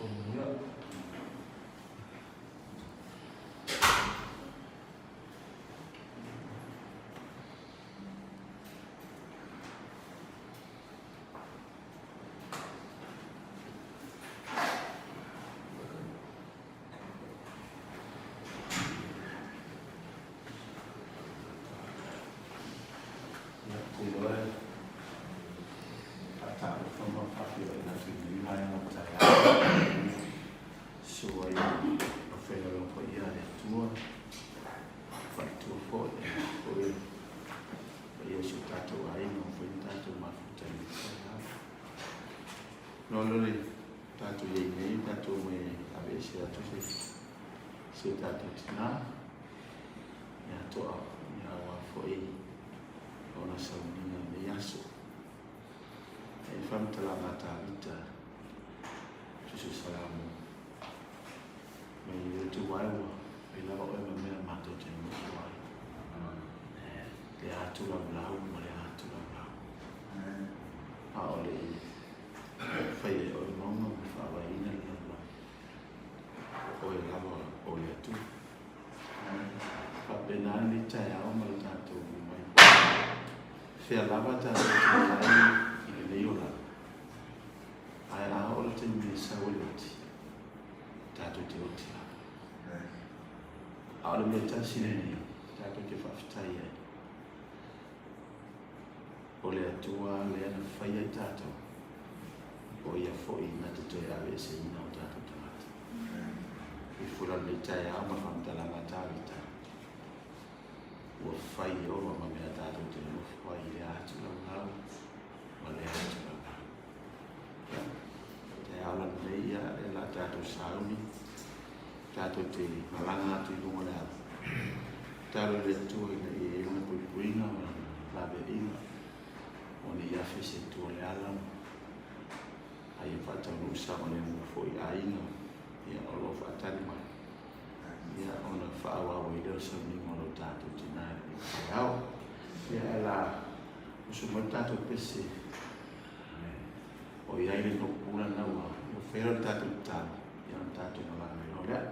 Soifua manuia. Ia, te iloa e faatalofa ma faafeiloaiga atu i lenei vaega o le taeao. Susu ai le faiaoga paia a le Atua, faletua foi, foi le paia o si o tatou aiga ua fai na tatou mafuta i lenei taeao. No le tatou i ai nei, tatou omai e aveese atu se si o tatou tinā, ia to'a, ia aua foi ona sauniga i lenei aso. E i faamatalaga a Tavita, tusi o Salamo, mai le Atua e ua fai lava oe ma mea matou te nonofo ai. Le atu laulau ma le atu laulau. A o le i fai e oe mauga ma faavaeina le lalolagi, o oe lava o le Atua. Faapena lenei taeao ma le tatou mai fea lava tatou te i ai i lenei olaga, ae a oo le taimi e sau ai le oti, tatou te oti lava. A o le mea tasi lenei tatou te faafetai ai, o le Atua lea na faia i tatou, o ia foi na te toe aveeseina o tatou tagata. I fula lenei taeao ma le faamatalaga a Tavita, ua fai Ieova ma mea tatou te nonofo ai i lea atu laulau ma lea atu laulau. Ia, taeao la lenei, ia, lea la tatou sauni, tatou te malaga atu i luga o le ala. Tatalo i le Atua ina ia i ai Lana puipuiga ma Lana laveaiga, ua ne i afe se Atua o le ala, a ia faataunuu saogalemu foi aiga ia o lo o faatali mai, ia ona faaauau ai lea o le sauniga o lo tatou tina i lenei taeao. Ia ae la usu mai le tatou pese o i ai le nuu pula na ua faia le tatou tatalo, ia ona tatou malaga ai loa lea.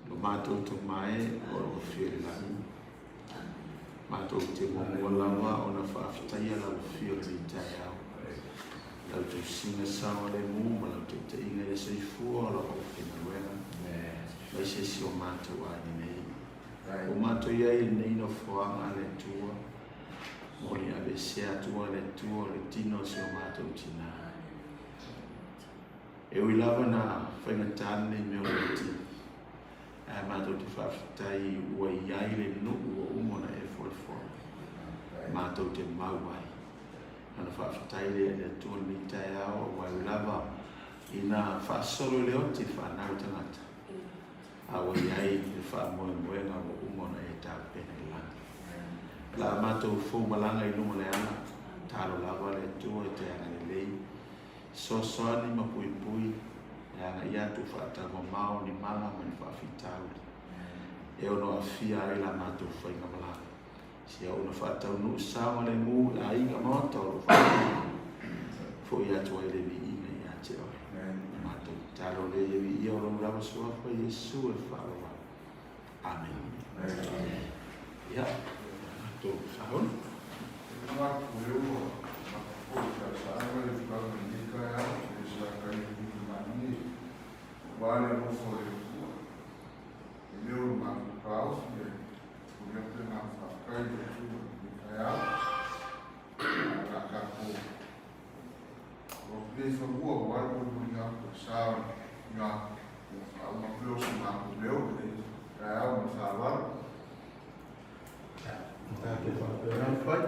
Lo matou tamae o lo o afio i le lagi, matou te muamua lava ona faafetaia lau afio i lenei taeao, lau tausiga saogalemu ma lau taitaiga ia soifua o lau aufaigaluega, aemaise si o matou aiga nei. Ua matou i ai i lenei nofoaga le Atua, mo le aveesea atu a le Atua o le tino o si o matou tinā. E ui lava na faigata lenei mea o le tino, ae matou te faafetai ua i ai le nuu ua uma ona e foefoe, matou te mau ai. Ona faafetai lea i le Atua i lenei taeao, aua e ui lava ina faasolo i le oti fanau tagata, a ua i ai le faamoemoega ua uma ona e tapena i le lagi. O le a matou fou malaga i luma o le ala, talo lava le Atua e te agalelei, fesoasoani ma puipui e agai atu faataumamao ni mala ma ni faafitauli e ono aafia ai la matou faiga malaga. Sia ona faataunuu saogalemu i aiga maota o lo o faapena foi atu ai le viiga ia te oe. Matou tatalo lea ia viia o lou lava suafa Iesu e faaaloalo. Amene. Ia, matou sauni. Momoli atu le agaga faafetai i le Atua i lenei taeao. A o le a tatou o atu nei i fanua aua le molimoliga atu o le sa o le ina ona faauma atu lea o se matou leo i lenei taeao ma le faaaloalo. Tatou faapena ona fai.